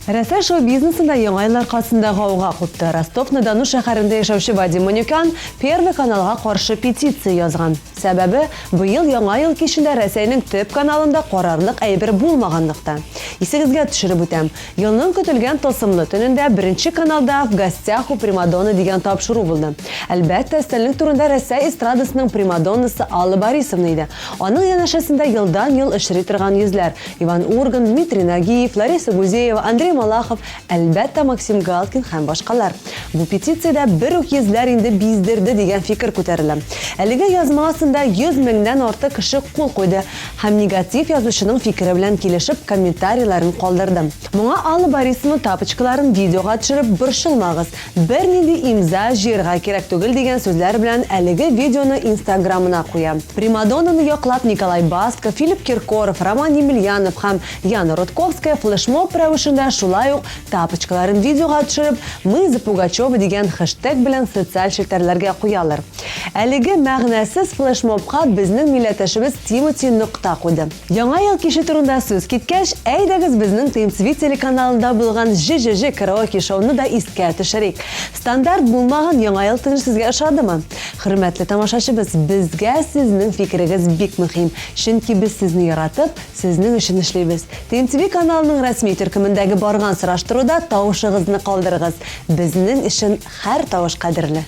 Рәсәй шоу-бизнесында Яңа ел аркасында гауга купты. Ростов-на-Дону шәһәрендә яшәүче Вадим Манюкян Первый каналга каршы петиция язган. Сәбәбе, быел Яңа ел кичендә Рәсәйнең төп каналында карарлык әйбер булмаганлыкта. Исегезгә төшереп үтәм, елның көтелгән тылсымлы төнендә Беренче каналда В гостях у Примадонны дигән тапшыру булды. Әлбәттә, өстәлнең түрендә Рәсәй эстрадасының примадоннасы Алла Борисовна иде. Аның янәшәсендә елдан-ел очрый торган йөзләр, Иван Ургант, Дмитрий Нагиев, Лариса Гузеева, Андрей Малахов, әлбәттә, Максим Галкин һәм башкалар. Бу петициядә бер үк йөзләр инде биздерде дигән фикер күтәрелә. Әлеге язма астында 100 меңнән артык кеше кул куйды һәм негатив язучының фикере белән килешеп комментарийларын калдырды. Моңа Алла Борисова тапочкаларын видеога төшереп, борчылмагыз, Бернинди имза җыерга кирәк түгел дигән сүзләр белән әлеге видеоны инстаграмына куя. Примадоннаны яклап Николай Басков, Филипп Киркоров, Роман Емельянов һәм Яна Рудковская флешмоб рәвешендә шулай ук тапочкаларын видеога төшереп, Мы за Пугачева дигән хэштег белән социаль челтәрләргә куялар. Әлеге мәгънәсез флешмобка безнең милләттәшебез Тимоти нокта куйды. Яңа ел киче турында сүз киткәч, әйдәгез безнең ТМСВ телеканалында булган ЖЖЖ караоке-шоуны да искә төшерик. Стандарт булмаган Яңа ел төне сезгә ошадымы? Хөрмәтле тамашачыбыз, безгә сезнең фикерегез бик мөһим, чөнки без сезне яратып, сезнең өчен эшлибез. ТМТВ каналының рәсми төркемендәге барган сораштыруда тавышыгызны калдырыгыз. Безнең өчен һәр тавыш кадерле.